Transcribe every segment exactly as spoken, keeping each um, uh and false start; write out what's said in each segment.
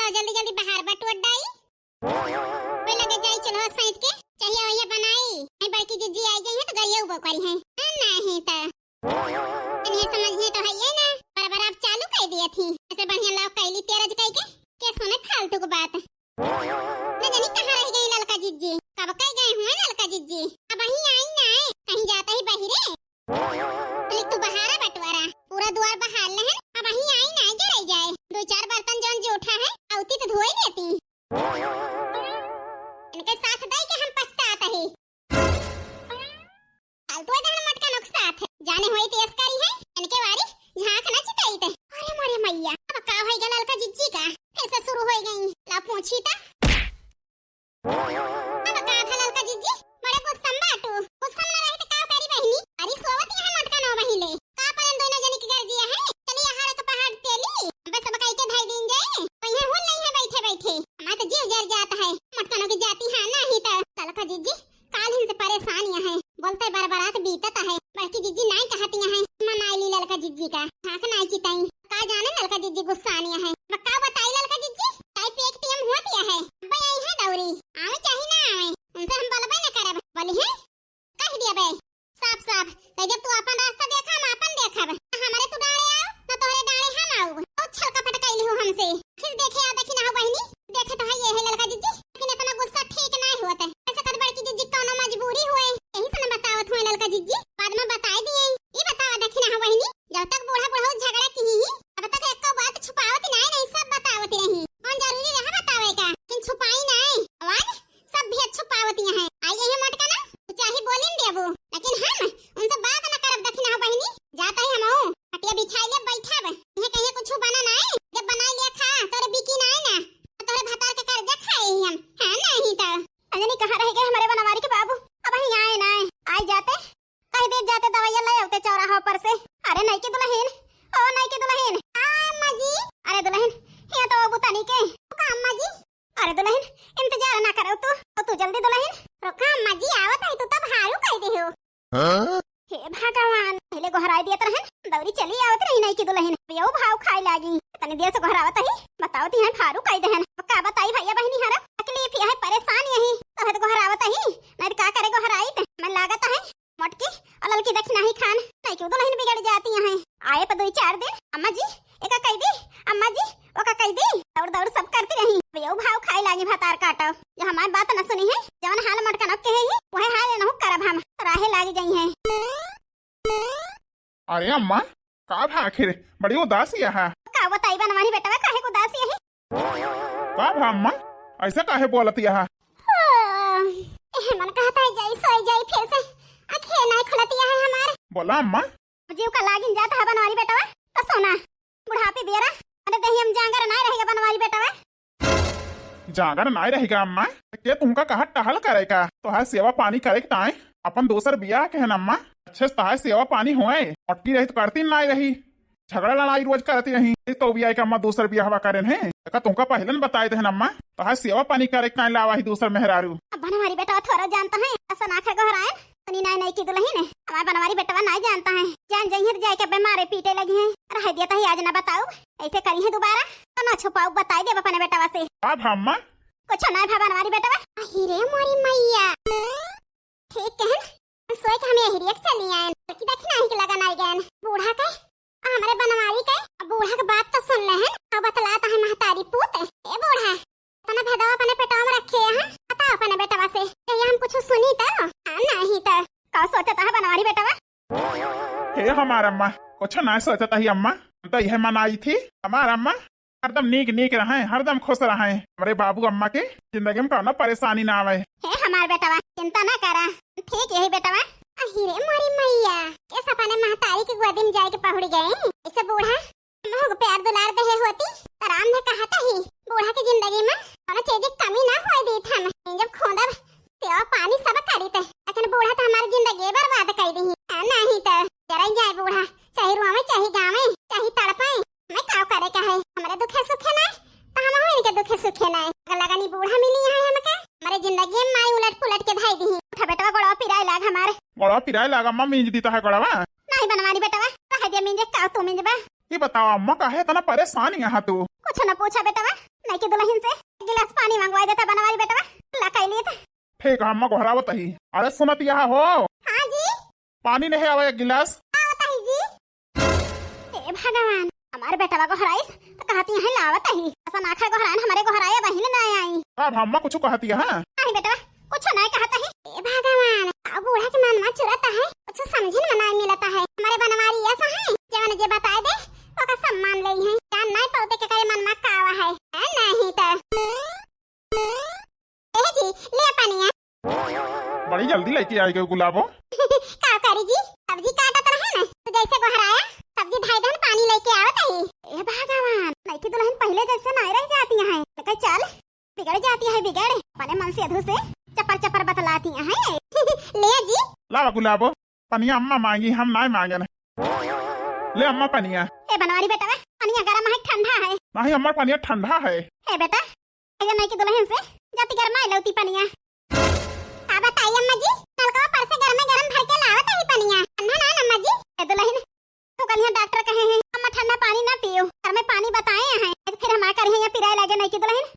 तो जल्दी जल्दी बहार बटोर डाई। कोई लगे जाई चूल्हा सैंत के, चहिया वहिया बनाई। नहीं बड़की जिज्जी आई गई है तो गरिया उबो करी है। हाँ, नहीं तो तनी समझिए तो है ये ना, बराबर आप चालू कर दिए थी। ऐसे बढ़िया लव कैली तेरज कह के, के सुने फालतू की बात। न जानी कहाँ रह गई ललका जिज्जी, कब कह गए हुए ललका जिज्जी। अब वहीं आई ना है, कहीं जाता ही बहिरे। लेकिन तू बहारा बटवारा, पूरा द्वार बहार लेहन, अब वहीं आई ना के रह जाए। दो चार बर्तन जौन जूठा है, औती तो धोए देती। इनके साथ दई के हम पछतात ही। फालतू है जहन मटका नोक साथ है। जाने होई तेज करी है, इनके वारी झांक ना चिताई ते। अरे मोरे मैया, अब का होई गल ललका जिज्जी का? फिर से शुरू होई गई। ला पूछी ता। अब का था ललका जिज्जी? बड़ा गुस्सा में बाटू। गुस्सा में ना रहे तो का करी बहिनी? अरे सोवत यहाँ मटका नौ बहिले। का परन दोनों जनी के गर्जिया है? चली यहाँ का पहाड़ तेली। बस अब कई के धाई दिन जाए। तो यहाँ हुन नहीं है बैठे बैठे। हमारा तो जीव जर जाता है। मटका नौ की जाती है ना ही तो। ललका जिज्जी, काल हिन से परेशान यहाँ है। बोलते बरबरात बीतत है। बड़की जिज्जी नाई कहती यहाँ है। मनाई ली ललका जिज्जी का। झांक नाई चिताई। का जाने ललका जिज्जी गुस्सानिया है। अब का बताई ललका जिज्जी? चाय पिए के टेम हुआ दिया है। अब आई है दौरी। आवे चाहे ना आवे, उनसे हम बोलबे न करब। बोली है, कह दिया बे साफ साफ। कह जब तू अपन रास्ता देखा, हम अपन देखब। ना हमरे तू डांड़े आओ, ना तोहरे डांड़े हम आउब। बहुत छलका फटकैली हो हमसे। खिस देखे आ देखी ना हो बहिनी, देखे तो है ये है ललका जिज्जी, लेकिन इतना गुस्सा ठीक ना होत है। ऐसे कद बड़की जिज्जी कौनो मजबूरी हुए, यही से न बतावत हुए ललका जिज्जी, बाद में बताई दिए। ई बतावा देखी ना हो बहिनी, जब तक बूढ़ा बुढ़ऊ झगड़ा की ही, तब तक एको बात छुपावत नाई, नहीं सब बतावत रही। कौन जरूरी रहा बतावे का, लेकिन छुपाई नाई। आवाज सब भेद छुपावत यहाँ है। आई यही मटका ना, तू चाहे बोलिन देबू, लेकिन हम उनसे बात न करब दखिना हो बहिनी। जात ही हमहू, खटिया बिछाई ले बैठब। इहे कहिए कुछ बना नाई, जब बनाई लिया खा, तोरे बिकी नाई ना, तो तोरे भतार के कर्जा खाए ही हम। हाँ, नहीं तो। अजनी कहाँ रह गए हमारे बनवारी के बाबू, अब ही आए नाई, आई जाते। कह दे जाते दवाइया ले आवते चौराहा पर से। अरे नई की दुलहिन, ओ नई की दुलहिन। आ अम्मा जी। अरे दुलहिन, हिया तो बुतानी के। का अम्मा जी? अरे दुलहिन, इंतजार ना करो तू, ओ तू जल्दी दुलहिन। रुका अम्मा जी, आवत है, तू तब हारू कह दे हो। हाँ? हे भगवान, पहले गोहराई दियत रहन, दौरी चली आवत रही नई की दुलहिन। यो भाव खाए लागी, तनी देर से गोहरावत ही, बतावत ही भारू कह देहन। का बताई भैया बहिनी हरा, तकलीफ यह है, परेशान यही, तो है तो गोहरावत ही, नहीं तो का करे गोहराई ते, मैं लागत है। मोटकी, और ललकी देखी नाही खान, नहीं क्यों दुलहिन बिगड़ जाती यहाँ। आए पर दो चार दिन, अम्मा जी, एका कह दी, अम्मा जी, ओका कह दी, दौड़ दौड़ सब करती रही। अब यो भाव खाए लागी भतार काटो, जो हमारी बात न सुनी है, जवन हाल मटका न कहे ही, वह हाल न करब हम, राहे लागी गई है। अरे अम्मा, का भा आखिर बड़ी उदासी है? का बताई बनवारी बेटवा, काहे को उदासी है? का भा अम्मा, ऐसा काहे बोलत यहा? हाँ, एह मन कहत है जाई सोई जाई फिर से, आँखें नाई खुलत यहा हमार। बोला अम्मा। जीव का लागिन जात है बनवारी बेटवा, तो सोना बुढ़ापे बेरा, अरे देही हम जांगर नाई रहेगा बनवारी बेटवा। जांगर नाई रहेगा अम्मा, के तुमका कहा टहल करेगा, तोहार सेवा पानी करे के ताए अपन दोसर बियाह के है न अम्मा, अच्छे से तोहार सेवा पानी होए, अटकी रही तो करती नाई रही। झगड़ा लड़ाई रोज करती रही। ये तो बियाह का अम्मा दूसर बियाह हवा करेन है। का तुमका पहले न बताए देहन अम्मा? तो है सेवा पानी करे काहे लावा ही दूसर मेहरारू। अब बनवारी बेटवा थोड़ा जानता है। ऐसा ना खा गोहरायन। तनी नाई नाई की दुलहिन है। हमार बनवारी बेटवा नाई जानता है। जान जाइए तो जाए के बे मारे पीटे लगी है। रह दिया तो ही आज ना बताऊ। ऐसे करी है दोबारा। तो ना छुपाऊ बताई देब अपने बेटवा से। अब अम्मा। कुछ ना भा बनवारी बेटवा। अही रे मोरी मैया। ठीक कहन, सोच के हम यही रियक चली आयन, कि देखी नाही कि लगन आई गयन। बूढ़ा के, आ हमरे बनवारी के, अब बूढ़ा के बात तो सुन लेहन, अब बतलात है महतारी पूत। ए बूढ़ा, इतना भेदवा अपने पेटवा में रखे हैं, बताओ अपने बेटवा से, कहीं हम कुछ सुनी तो? हाँ, नहीं तो। का सोचत है बनवारी बेटवा? हे हमार अम्मा, कुछ ना सोचत ही अम्मा, हम तो यह मनाई थी, हमार अम्मा हरदम नीक नीक रहें, हरदम खुश रहें। हमरे बाबू अम्मा के जिंदगी में कौनो परेशानी ना आवे। हे हमार बेटवा, चिंता ना करा, ठीक यही बेटवा। अही रे मोरी मैया, के सपने महतारी के गोदी में जाए के पहुड़ गए। ऐसे बूढ़ा महू के प्यार दुलार देहे होती, तो राम ने कहा था ही, बूढ़ा की जिंदगी में कौनो चीज की कमी ना होए दी हम। जब खोदब सेवा पानी सब करी थे, लेकिन बूढ़ा तो हमारी जिंदगी बर्बाद कर दी। हाँ, नहीं तो जरा जाए बूढ़ा, चाहे रोवे, चाहे गावे, चाहे तड़पे, मैं काव करे का है? हमरे दुखे सुखे ना, तो हम इनके दुखे सुखे ना। अगर लगनी बूढ़ा मिली है हमके, हमारे जिंदगी में माई उलट पुलट के धाई दी। उठा बेटवा, गोड़वा पिराए लाग हमारे। गोड़वा पिराए लाग अम्मा, मींज दी तो है गोड़वा। नहीं बनवारी बेटवा, रह दिया मींजे, काव तू मींजबा? ई बतावा अम्मा, काहे इतना परेशान यहाँ तू? कुछ न पूछा बेटवा, नइकी दुलहिन से गिलास पानी मंगवाइ देता बनवारी बेटवा, ला कइ लीत। ठीक है अम्मा, गोहरावत ही। अरे सुनत यहाँ हो। हाँ जी। पानी नहीं आवा एक गिलास। आवत ही जी। हे भगवान, हमार बेटवा गोहराइस त कहती हैं लावत ही। असन आखा गोहराइन, हमरे गोहराए बहिन ना आई। अब अम्मा कुछ कहती है? नहीं बेटवा, कुछ नहीं कहता है। हे भगवान, अब बूढ़ा के मन में चुरता है, कुछ समझे में नहीं मिलता है। हमरे बनवारी ऐसा है, जवन जे बताए दे, ओका सम्मान लेइ है। जान नहीं पौते के करे मन में कावा है, है नहीं त। ए जी, ले पनिया। बड़ी जल्दी लइके आइ गयो गुलाबो। का करी जी, सब्जी काटत रहे न, त जैसे गोहराया, सब्जी धइ देन, पानी लइके आवत ही। ए भगवान, नइकी दुलहिन पहिले जैसे नाहीं रह जाती हैं। त कहे, "चल, बिगड़ जाती है, बिगड़।" अपने मन से अधू से चपर चपर बतलाती हैं। ले जी। लावा गुलाबो, पनिया अम्मा मांगी, हम नाहीं मांगन। ले अम्मा पनिया। ए बनवारी बेटवा, पनिया गरम है, ठंडा है? नहीं अम्मा, पनिया ठंडा है। ए बेटा, ए नइकी दुलहिन से जाती गरमाइ लउती पनिया। का बताई अम्मा जी, नलकवा पर से गरमे गरम भर के लावत ही पनिया। ठंडा ना अम्मा जी। ए दुलहिन, तू कल यहाँ डॉक्टर कहे हैं, अम्मा ठंडा पानी ना पियो, घर में पानी बताए हैं, फिर हम आ कर यहाँ पिराए लागे नइकी दुलहिन।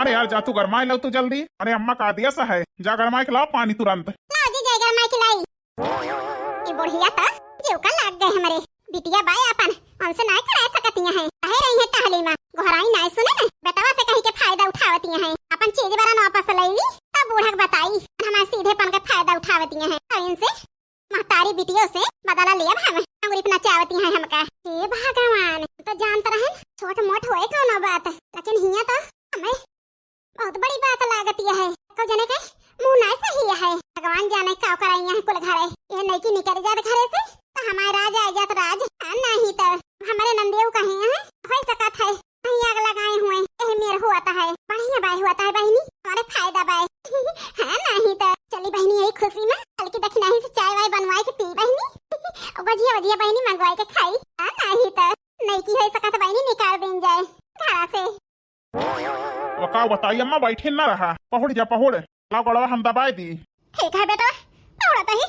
अरे यार, जा तू गरमाइ लउ तू जल्दी। अरे अम्मा का दिया सा है, जा गरमाइ के लाओ पानी तुरंत। लाओ जी, जाए गरमाइ के लाई। ई बुढ़िया त जीव का लाग गए हमरे। बिटिया बाय आपन, उनसे नाय कराए सकतिया हैं। कहे रही हैं टहली मा, गोहराई नाय सुने न, बेटवा से कही के फायदा उठावतिया हैं। आपन चीज बरन वापस लईली, तब बूढ़ा के बताई, हमारे सीधेपन के फायदा उठावतिया हैं। अब इनसे महतारी बिटियों से बदला लेब हम, अंगुरी पे नचावती हैं हमका। हे भगवान, तो जानत रहन छोट मोट होए कौनो बात, लेकिन हियां तो हमें बहुत बड़ी बात लागत यह है। को जने के मुंह नाय सही है। भगवान जाने का कराई यहाँ कुल घरे। ये नइकी निकल जात घरे से, तो हमारे राज आ जात राज। हाँ, नहीं तो हमारे नंदियो कहे हैं, हो सकत है। नहीं आग लगाए हुए, यह मेर हुआ तो है। बढ़िया बाय हुआ तो है बहिनी, हमारे फायदा बाय। हाँ, नहीं तो चली बहिनी, यही खुशी में कल की दखिनाही से चाय वाय बनवाए के पी बहिनी। और बजिया बजिया बहिनी मंगवाए के खाई। हाँ, नहीं तो नइकी हो सकत बहिनी निकाल दिन जाए घरा से। वो का बताई अम्मा, बैठे ना रहा, पहुड़ जा पहुड़, लाओ गोड़वा हम दबाए दी। ठीक है बेटा, पहुड़त ही।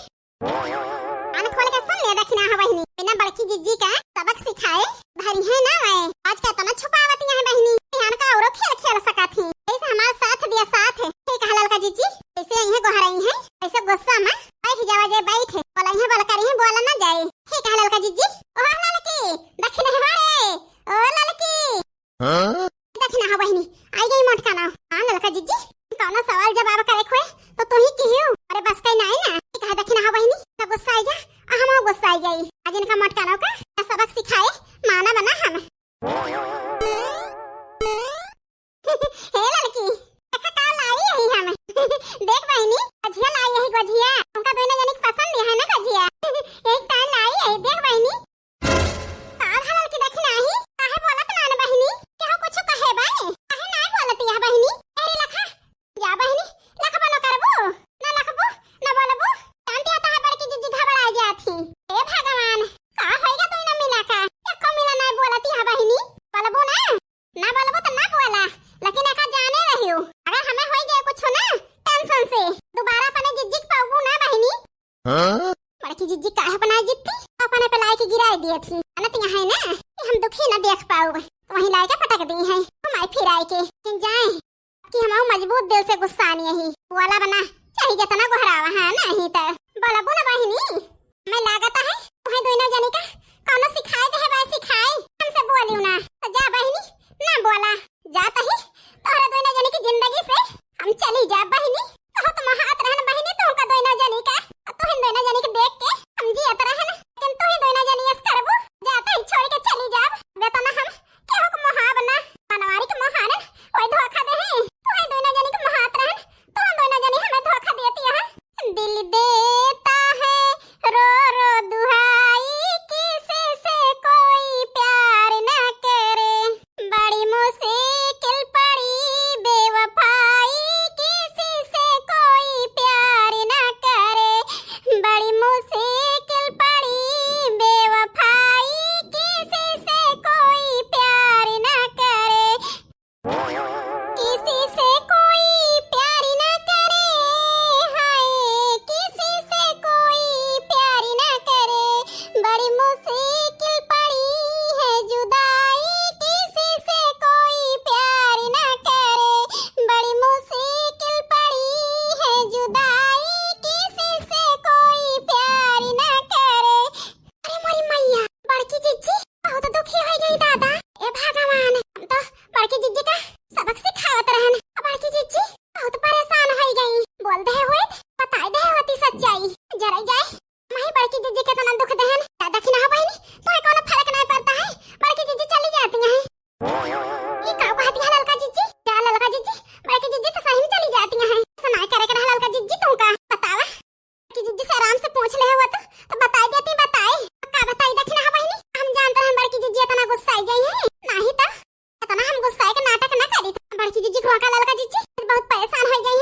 कान खोल के सुन ले दखिना हो बहिनी, बिना बड़की जिज्जी का सबक सिखाए धरी है ना वै। आज का इतना छुपावती है बहिनी, बिहान का औरो खेल खेल सकत ही। ऐसे हमार साथ दिया साथ, ठीक है ललका जिज्जी, ऐसे आई है गोहराई है, ऐसे गुस्सा में बैठ जावा जाए, बैठ बोला है, बोल करी है, बोला ना जाए। ठीक है ललका जिज्जी, ओ ललकी, दखिना है रे, ओ ललकी। हाँ? दखिना हो बहिनी, आई गई मोटका नाव। हाँ ललका जिज्जी, कौनो सवाल जवाब करे खोए तो तू ही किहियो। अरे बस कहीं नाई ना, ये कहे दखिना हो बहिनी, तो गुस्सा आई जा, आ हम गुस्सा आई गई। आज इनका मोटका नाव का सबक सिखाए, माना बना हम। हे ललकी, देखा का लाई यही हम। देख बहिनी, गोझिया लाई यही गोझिया, उनका दोनों जनी के पसंद है ना गोझिया। यही टाइम लाई यही, देख बहिनी। का भलल की दखिनाही? काहे बोलत नान बहिनी? केहू कुछ कहे बाय? काहे नाय बोलती है बहिनी? एरी लखा, या बहिनी, लखबो न करबू? न लखबू, न बोलबू? जानती है तहार बड़की जिज्जी घबरा जात ही। हे भगवान, का होइगा तू इना मिला का? एको मिला नाय बोलती है बहिनी? बोलबू ना? ना बोलबू तो ना बोला, लेकिन एका जाने रहियो, अगर हमें होई गए कुछ ना, टेंशन से दोबारा अपने जिज्जी के पाऊबू ना बहिनी। हाँ? बड़की जिज्जी काहे बनाए जितती, अपने पे लाए के गिराए दिए थी। अनत यहाँ है ना कि हम दुखी न देख पाऊब, तो वहीं लाए के पटक दी है, घुमाए फिराए के। लेकिन जाए कि हम मजबूत दिल से गुस्सा नहीं है, वाला बना, चाहे जितना गोहरावा है, नहीं तो बोलबू ना बहिनी। मैं लागत है तुम्हें दोनों जनी का कौनो सिखाए दे है, सिखाए हमसे बोलियो ना, तो जा बहिनी, ना बोला, जात ही तोहरे दोनों जनी की जिंदगी से हम चली जा बहिनी। बहुत मोहात रहन बहिनी तुमका दोनों जनी का, और तुहिन दोनों जनी के देख के हम जियत रहन, लेकिन तुही दोनों जनी ऐस करबू, जात ही छोड़ के चली जाब। बेतना हम केहू के मोहाब ना, बनवारी के मोहानन, ओए धोखा दे हैं। तुही दोनों जनी के मोहात रहन, तुम दोनों जनी हमें धोखा देती है। दिल देता है रो रो दुहाई, किसी से कोई प्यार न करे, बड़ी मुश्किल जिज्जी, बड़की जिज्जी तो सही में चली जाती हैं। सुनाई करे के रहा ललका जिज्जी तुमका। बतावा कि जिज्जी से आराम से पूछ ले हो तो, तो बताई देती, बताई। का बताई दखिनहा बहिनी? हम जानत रहन बड़की जिज्जी इतना गुस्साई गई हैं। नाही तो इतना हम गुस्साए के नाटक ना करी। बड़की जिज्जी को का ललका जिज्जी बहुत परेशान हो गई।